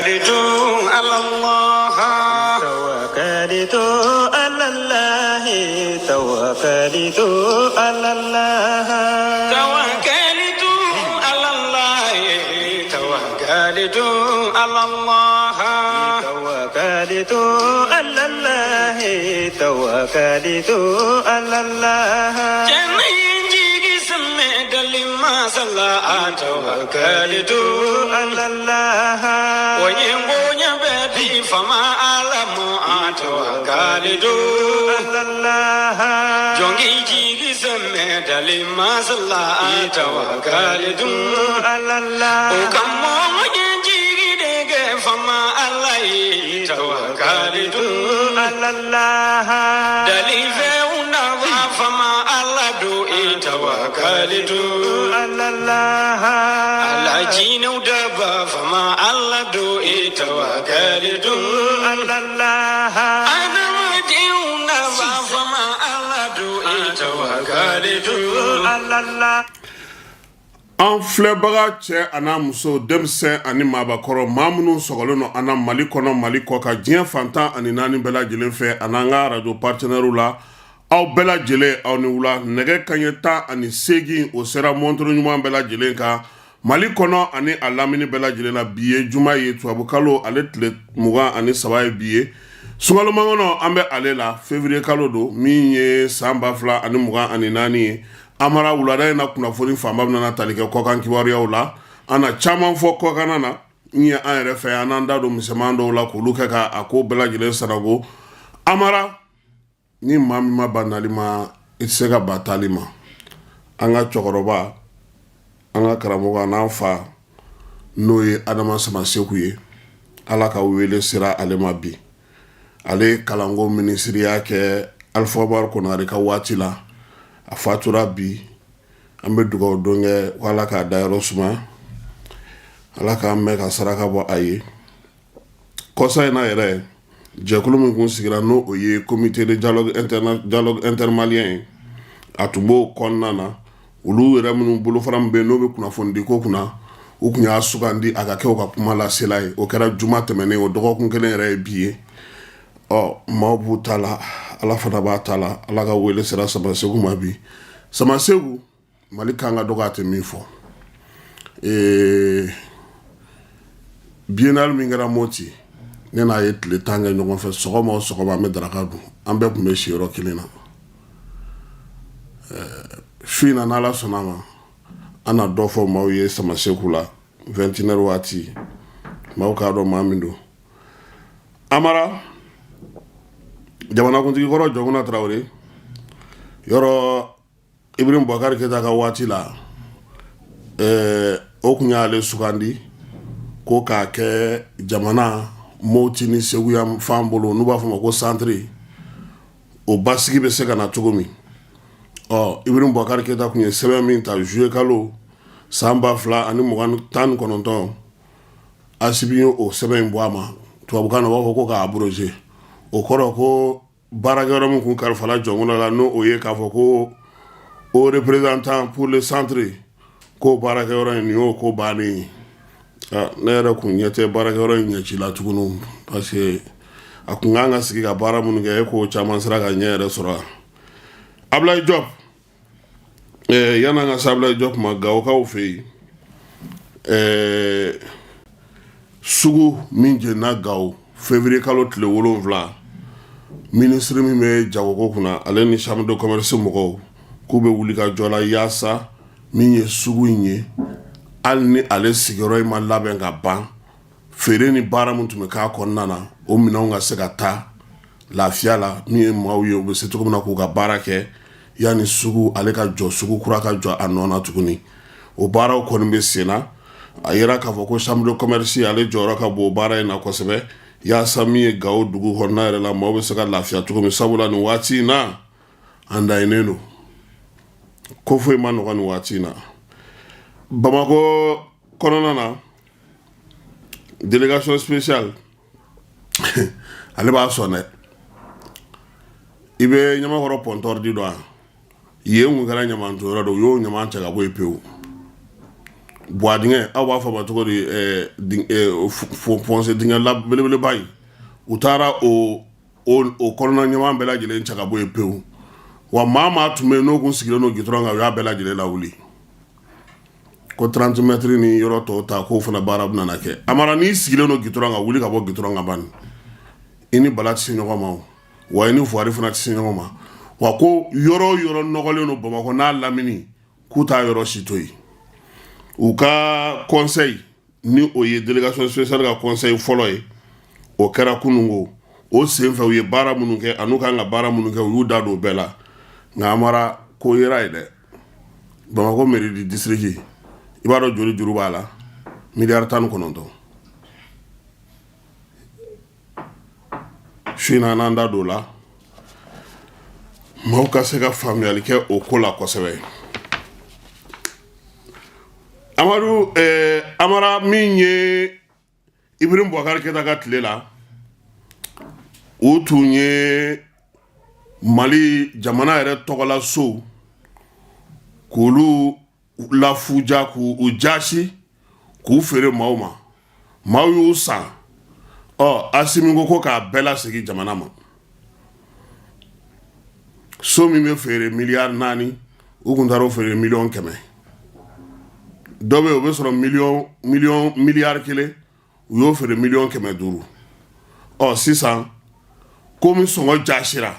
توكلت على الله توكلت على الله توكلت على الله توكلت على الله توكلت على الله توكلت على الله توكلت على الله توكلت على الله فما أعلم توكلت على الله توكلت على الله فما علي توكلت على الله فما على توكلت على الله على جين ودبا فما على توكلت على الله أنا مديون فما على توكلت على الله An filɛbaga cɛ a n'a muso, denmisɛn ani maabakɔrɔ, maa minnu sɔgɔlen don an na Mali kɔnɔ, Mali kɔ kan, diɲɛ fan 14 bɛɛ lajɛlen fɛ, ani an ka arajo partenaires la, aw bɛɛ lajɛlen, aw ni wula. Nɛgɛ kaɲɛ 18, o sera montre ɲuman bɛɛ lajɛlen kan Mali kɔnɔ ani a lamini bɛɛ lajɛlen na. Bi ye juma ye, tubabukalo ale tile 23 ye bi ye. Sunkalomakɔnɔ an bɛ ale la, février kalo don min ye san 2024 ye. Amara, wulada in na, kunnafoni fanba bɛna tali kɛ kɔkan kibaruyaw la. An na caman fɔ kɔkanna na n ye an yɛrɛ fɛ, an n'an da don misɛnman dɔw la k'olu kɛ ka a ko bɛɛ lajɛlen sanango. Amara, ni maa min ma ban nali ma, i tɛ se ka ban taali ma. An ka cɛkɔrɔba, an ka karamɔgɔ, an n'an fa, n'o ye Adama Samaseku ye, Ala ka wele sera ale ma bi. Ale ye kalanko minisiriya kɛ Alifa Umaru Konare ka waati la. A fatura bi. An bɛ dugawu don kɛ ko Ala k'a dayɔrɔ suma, Ala k'an mɛn ka saraka bɔ a ye. Kɔsa in na yɛrɛ, jɛkulu min kun sigira, n'o o ye comité de dialogue intermalien ye, a tun b'o kɔnɔna na. Olu yɛrɛ minnu bolofara min bɛ yen, n'o bɛ kunnafonidi ko kunna, u tun y'a sugandi a ka kɛ u ka kuma lasela ye. O kɛra juma tɛmɛnen, o dɔgɔkun kelen yɛrɛ ye bi ye. Ɔ, maaw b'u ta la, Ala fana b'a ta la. Ala ka wele sera Samaseku ma bi. Samaseku, Mali kan ka dɔgɔ, a tɛ min fɔ, biennale min kɛra Moti, ne n'a ye tile 10 kɛ ɲɔgɔn fɛ. Sɔgɔma o sɔgɔma, an bɛ daraka dun, an bɛɛ tun bɛ si yɔrɔ kelen na. Su in na, n'Ala sɔnna a ma, an na dɔ fɔ maaw ye Samaseku la 21 waati, maaw k'a dɔn maa min don. Amara, jamanakuntigi kɔrɔ Jɔnkunda Tarawele, yɔrɔ Ibrahim Boubacar Keita ka waati la, o tun y'ale sugandi ko k'a kɛ jamana Moti ni Segu yan fan bolo, n'u b'a fɔ ma ko centre, o basigi bɛ se ka na cogo min. Ɔ, Ibrahim Boubacar Keita tun ye sɛbɛn min ta juillet kalo san 2019, Assimi ye o sɛbɛn in bɔ a ma. Tubabukan na, u b'a fɔ ko k'a abrogé. O kɔrɔ ko baarakɛyɔrɔ min kun kalifala Jɔnkunda la, n'o o ye k'a fɔ ko haut représentant pour le centre, k'o baarakɛyɔrɔ in, nin y'o ko bannen ye. Ne yɛrɛ kun ɲɛ tɛ baarakɛyɔrɔ in ɲɛci la tuguni, parce que a kun kan ka sigi ka baara minnu kɛ, e k'o caman sera ka ɲɛ yɛrɛ sɔrɔ. Ablaye Diop, yan'an ka se Ablaye Diop ma, Gawokaw fɛ yen, sugu min jenina Gawo février kalo tile 7, minisiri min bɛ jagoko kunna, ale ni chambre de commerce mɔgɔw k'u bɛ wuli ka jɔ la yaasa min ye sugu in ye, hali ni ale sigiyɔrɔ in ma labɛn ka ban, feere ni baara min tun bɛ k'a kɔnɔna na, o minɛnw ka se ka taa lafiya la, min ye maaw ye, u bɛ se cogo min na k'u ka baara kɛ yanni sugu ale ka jɔ, sugu kura ka jɔ a nɔ na tuguni. O baaraw kɔni bɛ sen na. A yira k'a fɔ ko chambre de commerce, ale jɔyɔrɔ ka bon baara in na kosɛbɛ, yaasa min ye Gawo dugu kɔnɔna yɛrɛ la, maaw bɛ se ka lafiya cogo min, sabula nin waati in na, an dayinnen don, ko foyi ma nɔgɔ nin waati in na. Bamakɔ kɔnɔna na, délégation spéciale, ale b'a sɔn dɛ. I bɛ Ɲamakɔrɔ pɔntɔri di dɔn, yen kun kɛra ɲamanton yɔrɔ dɔ, u y'o ɲaman cɛ ka bɔ yen pewu. buwa dingɛ, aw b'a fɔ ma cogo di, fossé dingɛ la belebeleba in, u taara o kɔnɔna ɲaman bɛɛ lajɛlen cɛ ka bɔ yen pewu. Wa maa maa tun bɛ yen n'o kun sigilen don gitɔrɔn kan, u y'a bɛɛ lajɛlen lawuli. Ko 30 mètres ni yɔrɔ tɔw ta, k'o fana baara bɛna na kɛ. Amara, n'i sigilen don gitɔrɔn kan, wuli ka bɔ gitɔrɔn kan bani, i ni bala tɛ se ɲɔgɔn ma, wa i ni voirie fana tɛ se ɲɔgɔn ma. Wa ko yɔrɔ o yɔrɔ nɔgɔlen don Bamakɔ n'a lamini, k'u t'a yɔrɔ si to yen. U ka conseil, ni o ye délégation spéciale ka conseil fɔlɔ ye, o kɛra kununko. O senfɛ, u ye baara minnu kɛ an'u kan ka baara minnu kɛ, u y'u da don o bɛɛ la. Nka Amara, ko yera ye dɛ. Bamakɔ mairie du district, i b'a dɔn joli juru b'a la? Miliyari 19. Su in na, an da don o la, maaw ka se ka faamuyali kɛ o ko la kosɛbɛ. Amadu Amara, min ye Ibrahim Boubacar Keita ka tile la, u tun ye Mali jamana yɛrɛ tɔgɔla sow k'olu lafuja, k'u jasi, k'u feere maaw ma, maaw y'u san. Ɔ, Asimi ko k'a bɛɛ lasegin jamana ma. So min bɛ feere miliyari 4, u tun taara o feere miliyɔn 100. Dɔ bɛ yen, o bɛ sɔrɔ miliyari 1, u y'o feere miliyɔn 500. Ɔ, sisan komi sɔngɔ jasira,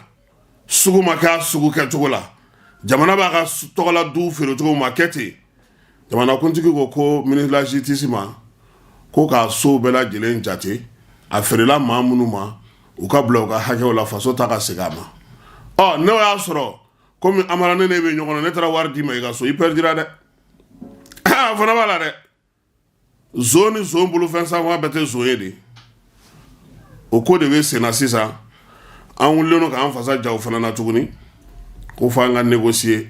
sugu ma kɛ a sugu kɛcogo la, jamana b'a ka tɔgɔla du feere cogo ma kɛ ten, jamanakuntigi ko ministre de la justice ma ko k'a sow bɛɛ lajɛlen jate, a feerela maa minnu ma, u ka bila u ka hakɛw la, faso ta ka segin a ma. Ɔ, n'o y'a sɔrɔ komi Amara, ne bɛ ɲɔgɔn na, ne taara wari d'i ma i ka so, i pɛridira dɛ. A fana b'a la dɛ. Zon ni zon bolofɛn sanfɛ bɛɛ tɛ zon ye de. O ko de bɛ senna sisan. An wulilen don k'an fasa ja o fana na tuguni, ko fo an ka négocier.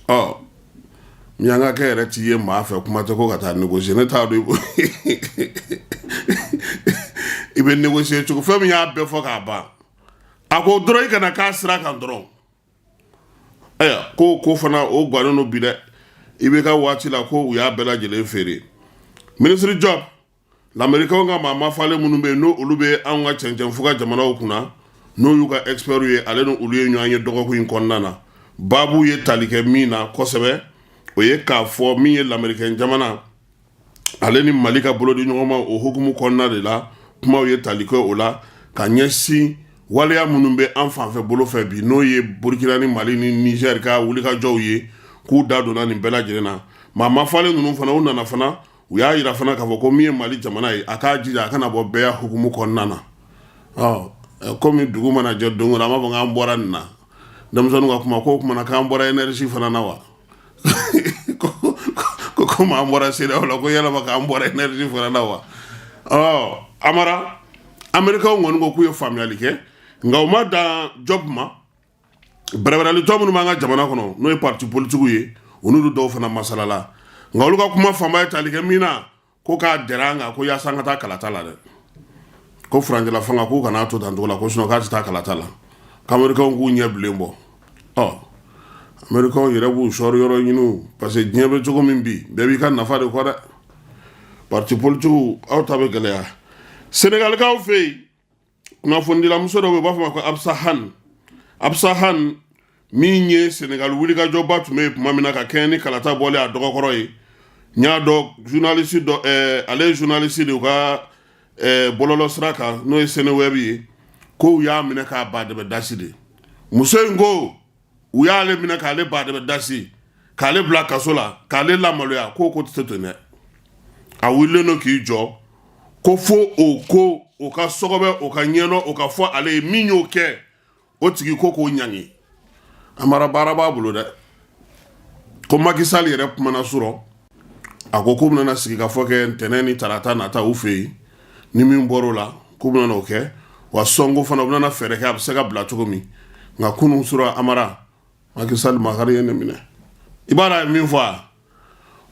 Ɔ, miyankakɛ yɛrɛ t'i ye maa fɛ, kuma tɛ ko ka taa négocier. Ne t'a dɔn i bɛ négocier cogo. Fɛn min y'a bɛɛ fɔ k'a ban, a ko dɔrɔn i kana k'a sira kan dɔrɔn. Ayiwa, ko fana o gannen don bi dɛ. I bɛ ka waati la ko u y'a bɛɛ lajɛlen feere. Minisiri Diop, Lamerikaw ka maa mafalen minnu bɛ yen, n'o olu bɛ anw ka cɛncɛn fuga jamanaw kunna, n'o y'u ka experts ye, ale ni olu ye ɲɔgɔn ye dɔgɔkun in kɔnɔna na. Baabu ye tali kɛ min na kosɛbɛ, o ye k'a fɔ min ye Lamerikɛn jamana ale ni Mali ka bolodi ɲɔgɔn ma, o hukumu kɔnɔna de la, kumaw ye tali kɛ o la ka ɲɛsin waleya minnu bɛ an fanfɛ bolo fɛ bi, n'o ye Burukina ni Mali ni Niger ka wulikajɔw ye, k'u da donna nin bɛɛ lajɛlen na. Maa mafalen ninnu fana, u nana fana, u y'a yira fana k'a fɔ ko min ye Mali jamana ye, a k'a jija a kana bɔ bɛɛya hukumu kɔnɔna na. Ɔ, komi dugu mana jɛ don o don, an b'a fɔ k'an bɔra nin na. Denmisɛnninw ka kuma ko o kumana k'an bɔra énergie fana na wa, ko komi an bɔra CEDEAO la, ko yalama k'an bɔra énergie fana na wa. Ɔ, Amara, Amerikaw kɔni ko k'u ye faamuyali kɛ, nka u ma dan Diop ma. Bɛrɛbɛrɛlitɔ minnu b'an ka jamana kɔnɔ, n'o ye parti politigiw ye, u n'olu dɔw fana masalala. Nka olu ka kuma fanba ye tali kɛ min na, ko k'a dɛrɛ an kan ko yaasa an ka taa kalata la dɛ, ko furancɛla fanga k'u kana to tan cogo la, ko sinon k'a tɛ taa kalata la, k'Amerikaw k'u ɲɛ bilen bɔ. Ɔ, Amerikaw yɛrɛ b'u sɔri yɔrɔ ɲini, parce que diɲɛ bɛ cogo min bi, bɛɛ b'i ka nafa de kɔ dɛ. Parti politigiw, aw ta bɛ gɛlɛya. Senegalikaw fɛ yen, kunnafonidilamuso dɔ bɛ yen, u b'a fɔ ma ko Absa Han. Absa Han min ye Senegal wulikajɔba tun bɛ yen tuma min na ka kɛɲɛ ni kalata bɔlen a dɔgɔkɔrɔ ye, n y'a dɔn journaliste dɔ, ale ye journaliste de u ka bɔlɔlɔ sira kan, n'o ye Seneweb ye, ko u y'a minɛ k'a ba dɛbɛ dasi de. Muso in ko u y'ale minɛ k'ale ba dɛbɛ dasi, k'ale bila kaso la, k'ale lamaloya, k'o ko tɛ ten dɛ. A wulilen don k'i jɔ ko fo o ko o ka sɔgɔbɛ, o ka ɲɛdɔn, o ka fɔ ale ye min y'o kɛ, o tigi ko k'o ɲangi. Amara, baara b'a bolo dɛ. Ko Macky Sall yɛrɛ kumana surɔ, a ko k'u bɛna sigi ka fɔ kɛ ntɛnɛn ni tarata nata u fɛ yen, ni min bɔr'o la k'u bɛna o kɛ. Wa Sonko fana, u bɛna fɛɛrɛ kɛ a bɛ se ka bila cogo min. Nka kunun surɔ, Amara, Macky Sall makari ye ne minɛ. I b'a dɔn a ye min fɔ a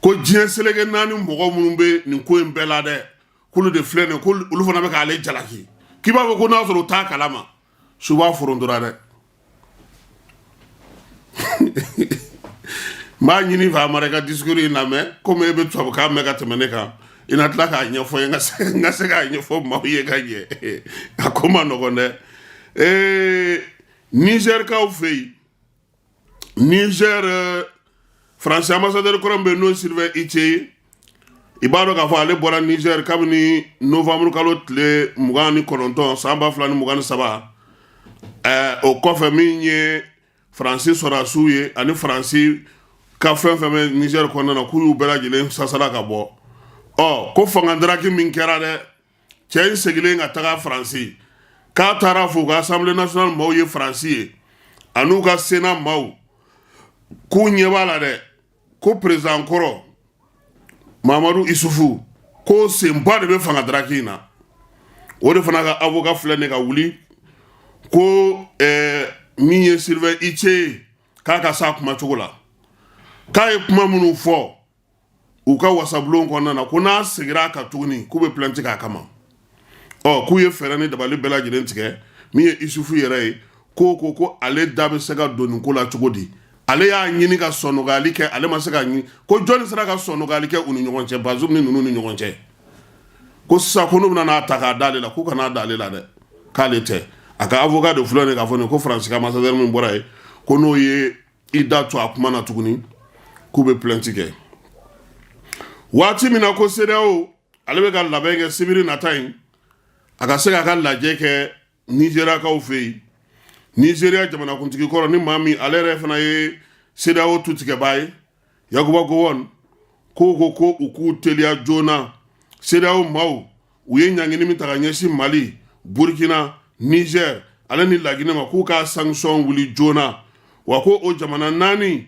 ko diɲɛ seleke naani mɔgɔ minnu bɛ nin ko in bɛɛ la dɛ, k'olu de filɛ nin, olu fana bɛ k'ale jalaki, k'i b'a fɔ ko n'a sɔrɔ u t'a kalama, su b'a forontora dɛ. N b'a ɲini fɛ, Amara, i ka discours in lamɛn. Komi e bɛ tubabukan mɛn ka tɛmɛ ne kan, i na tila k'a ɲɛfɔ n ye, n ka se k'a ɲɛfɔ maaw ye ka ɲɛ. A ko ma nɔgɔn dɛ. Ee, Nizɛrikaw fɛ yen, Niger, Faransi ambassadeur kɔrɔ min bɛ yen, n'o ye Sylvain Itté ye, i b'a dɔn k'a fɔ ale bɔra Niger kabini novembre kalo tile 29 san 2023. O kɔfɛ, min ye Faransi sɔrɔdasiw ye ani Faransi ka fɛn fɛn bɛ Niger kɔnɔna na, k'u y'u bɛɛ lajɛlen sasala ka bɔ. Ɔ, ko fanga daraki min kɛra dɛ, cɛ in seginnen ka taga Faransi, k'a taara fo u ka Assemblée nationale maaw ye Faransi ye an'u ka Sénat maaw, k'u ɲɛ b'a la dɛ, ko président kɔrɔ Mamadu Isufu, ko senba de bɛ fanga daraki in na. O de fana ka avocat filɛ nin ka wuli ko min ye Sylvain Itté ye, k'a ka s'a kumacogo la, k'a ye kuma minnu fɔ u ka wasabulon kɔnɔna na, ko n'a seginna a kan tuguni, k'u bɛ plainte k'a kama. Ɔ, k'u ye fɛɛrɛ ni dabali bɛɛ lajɛlen tigɛ. Min ye Isufu yɛrɛ ye, ko ale da bɛ se ka don nin ko la cogo di? Ale y'a ɲini ka sɔnnɔgɔyali kɛ, ale ma se ka ɲini. Ko jɔnni sera ka sɔnnɔgɔyali kɛ u ni ɲɔgɔn cɛ, Bazum ni ninnu ni ɲɔgɔn cɛ? Ko sisan ko n'u bɛna n'a ta k'a d'ale la, k'u kan'a d'ale la dɛ, k'ale tɛ. A ka avocat de filɛ nin k'a fɔ nin ko Faransi ka ambassadeur min bɔra yen, ko n'o ye i da to a kuma na tuguni, k'u bɛ plainte kɛ. Waati min na ko CEDEAO ale bɛ ka labɛn kɛ sibiri nata in, a ka se k'a ka lajɛ kɛ Nizeriyakaw fɛ yen, Nizeriya jamanakuntigi kɔrɔ ni maa min ale yɛrɛ fana ye CEDEAO tutigɛbaa ye, Yakuba Gowon, ko u k'u teliya joona. CEDEAO maaw, u ye ɲangini min ta ka ɲɛsin Mali, Burkina, Niger ale ni Laginɛ ma, k'u ka sanction wuli joona. Wa ko o jamana naani,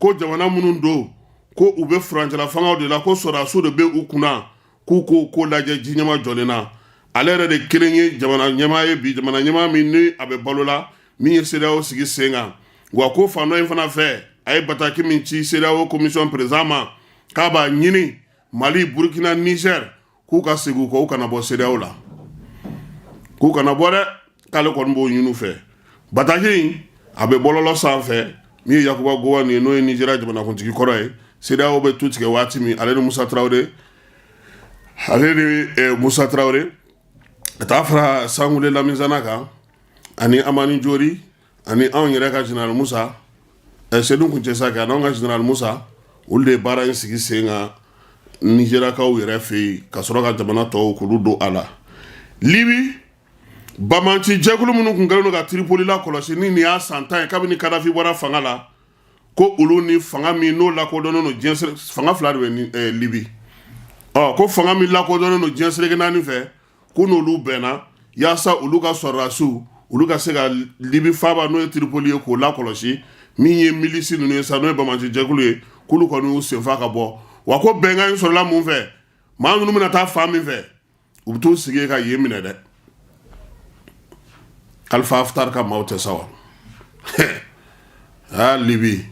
ko jamana minnu don, ko u bɛ furancɛla fangaw de la, ko sɔrɔdasiw de bɛ u kunna, k'u k'o ko lajɛ ji ɲɛma jɔlen na. Ale yɛrɛ de kelen ye jamana ɲɛmaa ye bi, jamana ɲɛmaa min ni a bɛ balo la, min ye CEDEAO sigi sen kan. Wa ko fan dɔ in fana fɛ, a ye bataki min ci CEDEAO commission président ma, k'a b'a ɲini Mali, Burkina, Niger, k'u ka segin u kɔ, u kana bɔ CEDEAO la, k'u kana bɔ dɛ, k'ale kɔni b'o ɲini u fɛ. Bataki in, a bɛ bɔlɔlɔ sanfɛ. Min ye Yakuba Gowon ye, n'o ye Nizeriya jamanakuntigi kɔrɔ ye, CEDEAO bɛ tu tigɛ waati min, ale ni Musa Tarawele, ale ni Musa Tarawele ka taa fara Sankule Lamizana kan ani Amani Jori ani anw yɛrɛ ka général Musa, Sedu Kuncɛ Sake ani anw ka général Musa, olu de ye baara in sigi sen kan Nizeriyakaw yɛrɛ fɛ yen, ka sɔrɔ ka jamana tɔw k'olu don a la. Libi banbaanci jɛkulu minnu tun kɛlen don ka Tripoli lakɔlɔsi ni nin y'a san 10 ye kabini Kadafi bɔra fanga la, ko olu ni fanga min n'o lakodɔnnen don diɲɛ, fanga fila de bɛ Libi, ɔ, ko fanga min lakodɔnnen don diɲɛ seleke naani fɛ, ko n'olu bɛnna yaasa olu ka sɔrɔdasiw, olu ka se ka Libi faaba, n'o ye Tripoli ye, k'o lakɔlɔsi. Min ye milice ninnu ye sa, n'o ye banbaanci jɛkulu ye, k'olu kɔni y'u senfa ka bɔ. Wa ko bɛnkan in sɔrɔla mun fɛ? Maa ninnu bɛna taa fan min fɛ, u bɛ t'u sigi ka yen minɛ dɛ. Khalifa Haftar ka maaw tɛ sa wa? Aa, Libi,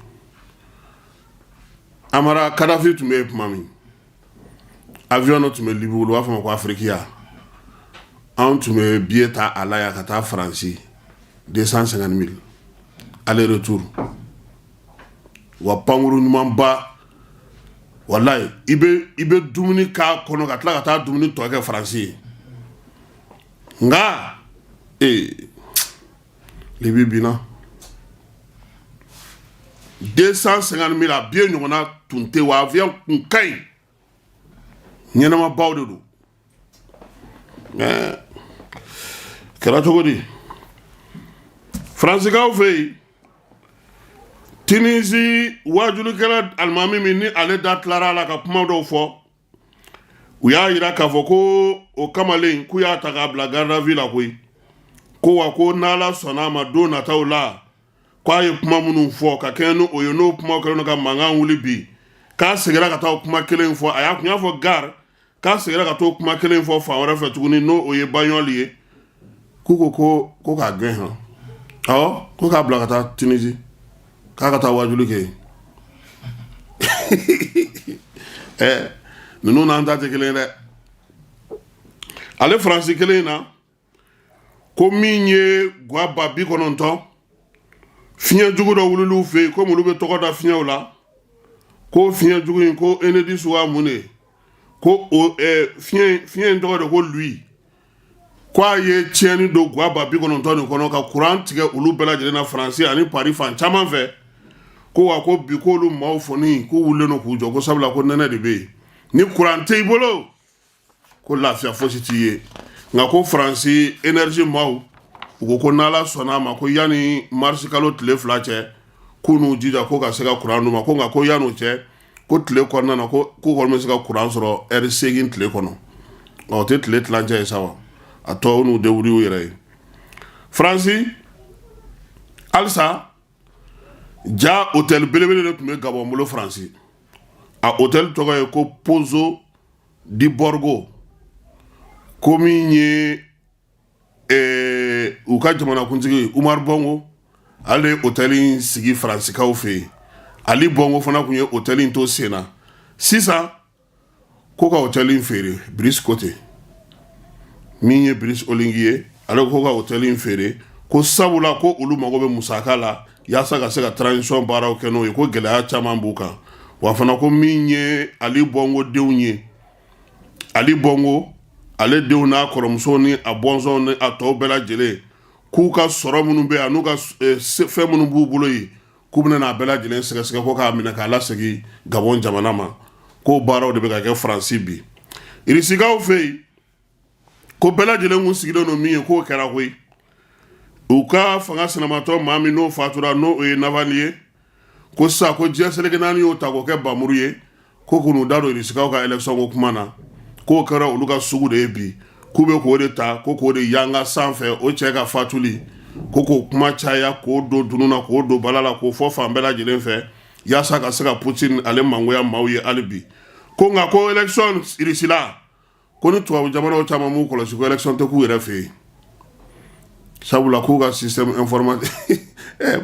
Amara, Kadafi tun bɛ yen tuma min, avion dɔ tun bɛ Libi bolo, u b'a fɔ a ma ko Afriqiya. Anw tun bɛ billet ta a la yan ka taa Faransi, 250 mille aller retour. Wa pankuru ɲumanba, walayi, i bɛ dumuni k'a kɔnɔ ka tila ka taa dumuni tɔ kɛ Faransi ye. Nka ee, Libi binna. 250 mille, a billet ɲɔgɔnna tun tɛ. Wa avion kun ka ɲi, ɲɛnamabaw de don. Mais kɛra cogo di? Faransikaw fɛ yen, Tunisie wajulikɛla alimami min ni ale da tilara a la ka kuma dɔw fɔ, u y'a yira k'a fɔ ko o kamalen, k'u y'a ta k'a bila garde à vue la koyi. Ko wa ko n'Ala sɔnna a ma, don nataw la, k'a ye kuma minnu fɔ ka kɛɲɛ ni o ye, n'o kuma kɛlen don ka mankan wuli bi, k'a seginna ka taa o kuma kelen fɔ. A y'a kun y'a fɔ gare, k'a seginna ka t'o kuma kelen fɔ fan wɛrɛ fɛ tuguni, n'o o ye Bagnoli ye. K'u ko k'a gɛn hɔn, awɔ, ko k'a bila ka taa Tunisie, k'a ka taa wajuli kɛ yen. Ɛ, ninnu n'an ta tɛ kelen ye dɛ. Ale Faransi kelen in na, ko min ye gwa 90,000, fiɲɛ jugu dɔ wulil'u fɛ yen, komi olu bɛ tɔgɔ da fiɲɛw la. Ko fiɲɛ jugu in, ko inédit suguya mun de ye? Ko o fiɲɛ in tɔgɔ de ko Louis. Ko a ye tiɲɛni don gwa 90,000 nin kɔnɔ, ka kuran tigɛ olu bɛɛ lajɛlen na Faransi ani Paris fan caman fɛ. Ko wa ko bi k'olu maaw fɔni k'u wulilen don k'u jɔ, ko sabula ko nɛnɛ de bɛ yen, ni kuran tɛ i bolo, ko lafiya fosi t'i ye. Nka ko Faransi énergie maaw, u ko ko n'Ala sɔnna a ma, ko yanni marisi kalo tile 2 cɛ, k'u n'u jija ko ka se ka kuran d'u ma. Ko nka ko yan'o cɛ, ko tile kɔnɔna na, ko k'u kɔni bɛ se ka kuran sɔrɔ ɛri 8 tile kɔnɔ. O tɛ tile tilancɛ ye sa wa, a tɔ u n'u débrouiller u yɛrɛ ye. Faransi halisa, ja hôtel belebele de tun bɛ Gabɔn bolo Faransi. A hôtel tɔgɔ ye ko Pozzo di Borgo. Ko min ye u ka jamanakuntigi Umar Bongo, ale ye hôtel in sigi Faransikaw fɛ yen. Ali Bongo fana tun ye hôtel in to sen na. Sisan ko ka hôtel in feere. Brice Kote, min ye Brice Oligui ye, ale ko ka hôtel in feere, ko sabula ko olu mago bɛ musaka la yaasa ka se ka transition baaraw kɛ n'o ye, ko gɛlɛya caman b'u kan. Wa fana ko min ye Ali Bongo denw ye, Ali Bongo ale denw n'a kɔrɔmuso ni a bɔnsɔnw ni a tɔw bɛɛ lajɛlen, k'u ka sɔrɔ minnu bɛ yan, n'u ka fɛn minnu b'u bolo yen, k'u bɛna n'a bɛɛ lajɛlen sɛgɛsɛgɛ, ko k'a minɛ k'a lasegin Gabɔn jamana ma. K'o baaraw de bɛ ka kɛ Faransi bi. Irisikaw fɛ yen, ko bɛɛ lajɛlen kun sigilen don min ye, k'o kɛra koyi. U ka fanga sinamatɔ maa min n'o fatura, n'o ye Navalny ye, ko sisan ko diɲɛ seleke naani y'o ta k'o kɛ bamuru ye, ko k'u da don Irisikaw ka élection ko kuma na. K'o kɛra olu ka sugu de ye bi, k'u bɛ k'o de ta, ko k'o de yanga sanfɛ. O cɛ ka fatuli, ko k'o kuma caya, k'o don dunun na, k'o don bala la, k'o fɔ fan bɛɛ lajɛlen fɛ, yaasa ka se ka Poutine ale mangoya maaw ye hali bi. Ko nka ko élection Irisila, ko ni tubabu jamanaw caman m'u kɔlɔsi, ko élection tɛ k'u yɛrɛ fɛ yen, sabula k'u ka système informatique,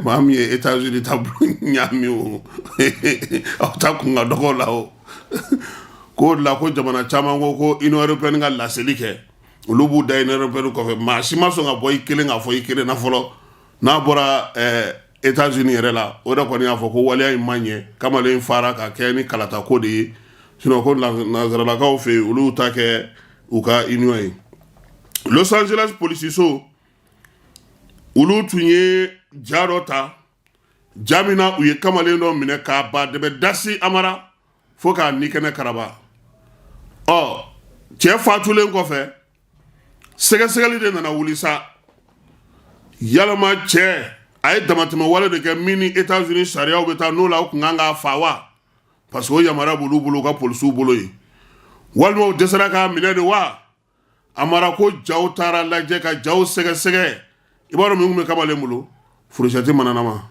maa min ye États-Unis ta ɲaami, o aw ta kun ka dɔgɔ la o. K'o de la ko jamana caman ko ko Union européenne ka laseli kɛ, olu b'u da Union européenne kɔfɛ. Maa si ma sɔn ka bɔ i kelen k'a fɔ i kelen na fɔlɔ, n'a bɔra États-Unis yɛrɛ la. O de kɔni y'a fɔ ko waleya in ma ɲɛ, kamalen fara ka kɛ ni kalata ko de ye. Sinon ko nanzaralakaw fɛ yen, olu ta kɛ u ka union ye. Los Angeles polisiso, olu tun ye ja dɔ ta, ja min na u ye kamalen dɔ minɛ k'a ba dɛbɛ dasi amara fo k'a ni kɛnɛ karaba. Ɔ cɛ fatulen kɔfɛ, sɛgɛsɛgɛli de nana wuli sa. Yalama cɛ a ye damatɛmɛ wale de kɛ min ni États-Unis sariyaw bɛ taa n'o la, u kun kan k'a fa wa? Parce que o yamaruya b'olu bolo, u ka polisiw bolo yen. Walima u dɛsɛra k'a minɛ de wa? A mara ko jaw taara lajɛ ka jaw sɛgɛsɛgɛ. I b'a dɔn min tun bɛ kamalen bolo? Fourchette mananama.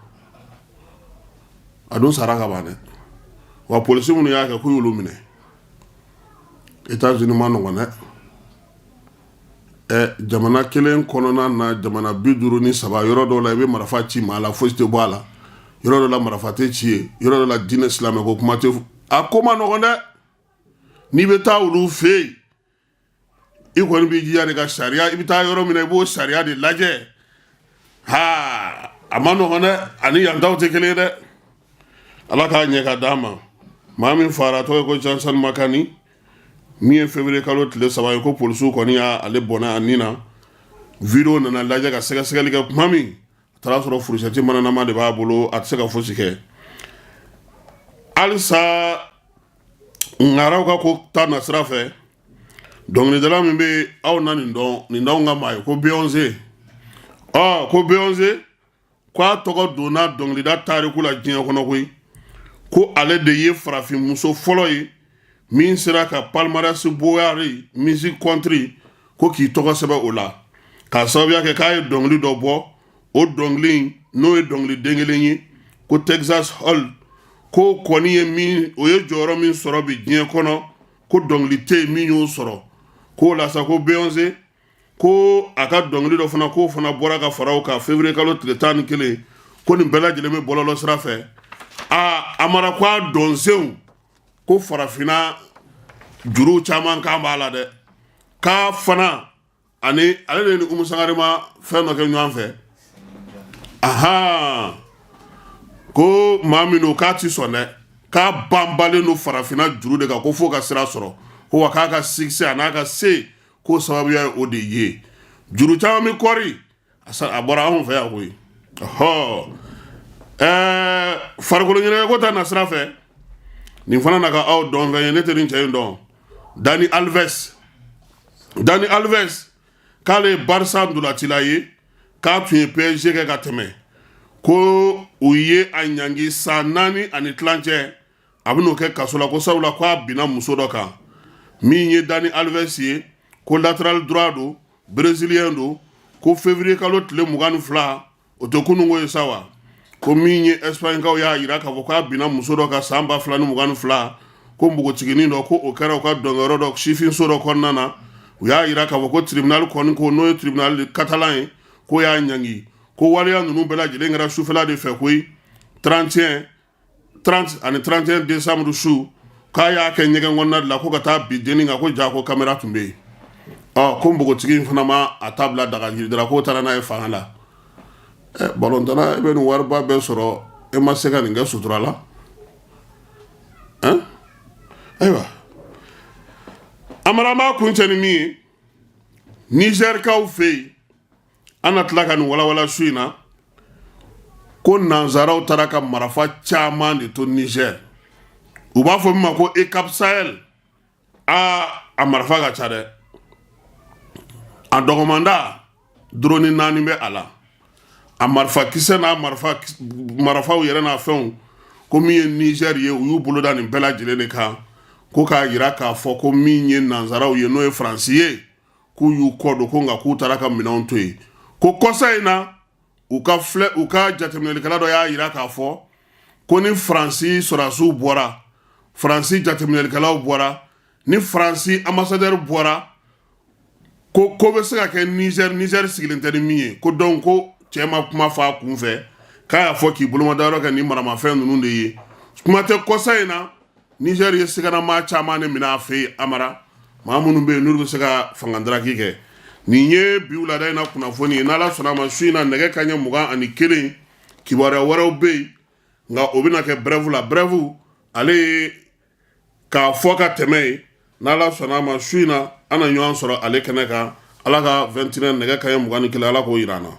A dun sara ka ban dɛ. Wa polisi minnu y'a kɛ, k'u y'olu minɛ. États-Unis ma nɔgɔn dɛ. Ɛ jamana kelen kɔnɔna na, jamana 53, yɔrɔ dɔw la i bɛ marifa ci maa la, fosi tɛ bɔ a la. Yɔrɔ dɔ la marifa tɛ ci yen, yɔrɔ dɔ la diinɛ silamɛ ko kuma tɛ. A ko ma nɔgɔn dɛ. N'i bɛ taa olu fɛ yen, i kɔni b'i jija de ka sariya, i bɛ taa yɔrɔ min na, i b'o sariya de lajɛ. Ha, a ma nɔgɔn dɛ, ani yan taw tɛ kelen ye dɛ. Ala k'a ɲɛ ka d'an ma. Maa min fara tɔgɔ ye ko Johnson Makani, min ye février kalo tile 3 ye, ko polisiw kɔni y'ale bɔnɛ a ni na. Video nana lajɛ ka sɛgɛsɛgɛli kɛ tuma min, a taara sɔrɔ fourchette mananama de b'a bolo, a tɛ se ka fosi kɛ halisa. Ŋaraw ka ko ta nasira fɛ, dɔnkilidala min bɛ aw na nin dɔn, nin d'anw ka maa ye, ko Beyonce. Ɔ ko Beyonce, ko a tɔgɔ donna dɔnkilida tariku la diɲɛ kɔnɔ koyi, ko ale de ye farafinmuso fɔlɔ ye min sera ka palmarès Billboard Music Country, ko k'i tɔgɔ sɛbɛn o la, k'a sababuya kɛ k'a ye dɔnkili dɔ bɔ. O dɔnkili in, n'o ye dɔnkili den kelen ye, ko Texas Hold, ko kɔni ye min, o ye jɔyɔrɔ min sɔrɔ bi diɲɛ kɔnɔ, ko dɔnkili tɛ yen min y'o sɔrɔ. K'o la sa, ko Beyonce, ko a ka dɔnkili dɔ fana, k'o fana bɔra ka fara o kan février kalo tile 11, ko nin bɛɛ lajɛlen bɛ bɔlɔlɔ sira fɛ. Aa, a mara ko a dɔnsenw, ko farafinna juruw caman kan b'a la dɛ. K'a fana ani ale de ni Umu Sangare ma fɛn dɔ kɛ ɲɔgɔn fɛ. Ahan, ko maa min don k'a ti sɔn dɛ, K'a banbalen don farafinna juru de kan, ko fo ka sira sɔrɔ, ko wa k'a ka succès a n'a ka se k'o sababuya ye o de ye. Juru caman bɛ kɔri, a bɔra anw fɛ yan koyi. Ɔhɔ, farikolo ɲɛnajɛ ta nasira fɛ, nin fana na ka aw dɔn fɛn ye, ne tɛ nin cɛ in dɔn. Dani Alves, Dani Alves, k'ale ye Barça ntolacila ye, k'a tun ye PSG kɛ ka tɛmɛ, ko u ye a ɲangi san 4 ani tilancɛ, a bɛn'o kɛ kaso la, ko sabula ko a binna muso dɔ kan. Min ye Dani Alves ye, ko latéral droit don, brésilien don, ko février kalo tile 22, o tɛ kununko ye sa wa, ko min ye Espagnekaw y'a jira k'a fɔ k'a binna muso dɔ kan san 2022, ko npogotiginin dɔ, ko o kɛra u ka dɔnkɛyɔrɔ dɔ, sifinso dɔ kɔnɔna na. U y'a jira k'a fɔ ko tribunal kɔni, ko n'o ye tribunal catalan ye, ko y'a ɲangi, ko waleya ninnu bɛɛ lajɛlen kɛra sufɛla de fɛ koyi, 31, 30 ani 31 décembre su, k'a y'a kɛ ɲɛgɛn kɔnɔna de la, ko ka taa bin dennin kan, ko ja ko kamera tun bɛ yen. Ɔ, ko npogotigi in fana ma a ta bila daga jiri k'o taara n'a ye fanga la. Ɛ, balɔntana, e bɛ nin wariba bɛɛ sɔrɔ, e ma se ka nin kɛ sutura la? Ayiwa, Amara, an b'a kuncɛ ni min ye, Nizɛrikaw fɛ yen, an na tila ka nin walawala su in na, ko nanzaraw taara ka marafa caman de to Nizɛri, u b'a fɔ min ma ko EUCAP Sahel. Aa, a marafa ka ca dɛ, a dɔgɔmanda drone 4 bɛ a la, a marifa kisɛ n'a marifa marafaw yɛrɛ n'a fɛnw, ko min ye Nizɛri ye, u y'u bolo da nin bɛɛ lajɛlen de kan, ko k'a jira k'a fɔ ko min ye nanzaraw ye, n'o ye Faransi ye, k'u y'u kɔ don, ko nka k'u taara ka minɛnw to yen. Ko kɔsa in na, u ka filɛ, u ka jateminɛlikɛla dɔ y'a jira k'a fɔ ko ni Faransi sɔrɔdasiw bɔra, Faransi jateminɛlikɛlaw bɔra, ni Faransi ambassadeur bɔra, ko ko bɛ se ka kɛ Nizɛri, Nizɛri sigilen tɛ ni min ye. Ko donc ko cɛ ma kuma fɔ a kun fɛ, k'a y'a fɔ k'i bolomadayɔrɔ kɛ ni maramafɛn ninnu de ye. Kuma tɛ, kɔsa in na Nizɛri ye siganamaa caman de minɛ a fɛ yen, Amara, maa minnu bɛ yen n'olu bɛ se ka fangadaraki kɛ. Nin ye bi wulada in na kunnafoni ye. N'Ala sɔnna a ma, su in na nɛgɛ kanɲɛ 21, kibaruya wɛrɛw bɛ yen, nka o bɛna kɛ bref la. Bref, ale ye k'a fɔ ka tɛmɛ ye. N'Ala sɔnna a ma, su in na an na ɲɔgɔn sɔrɔ ale kɛnɛ kan. Ala ka 21 nɛgɛ kanɲɛ 21, Ala k'o jira an na.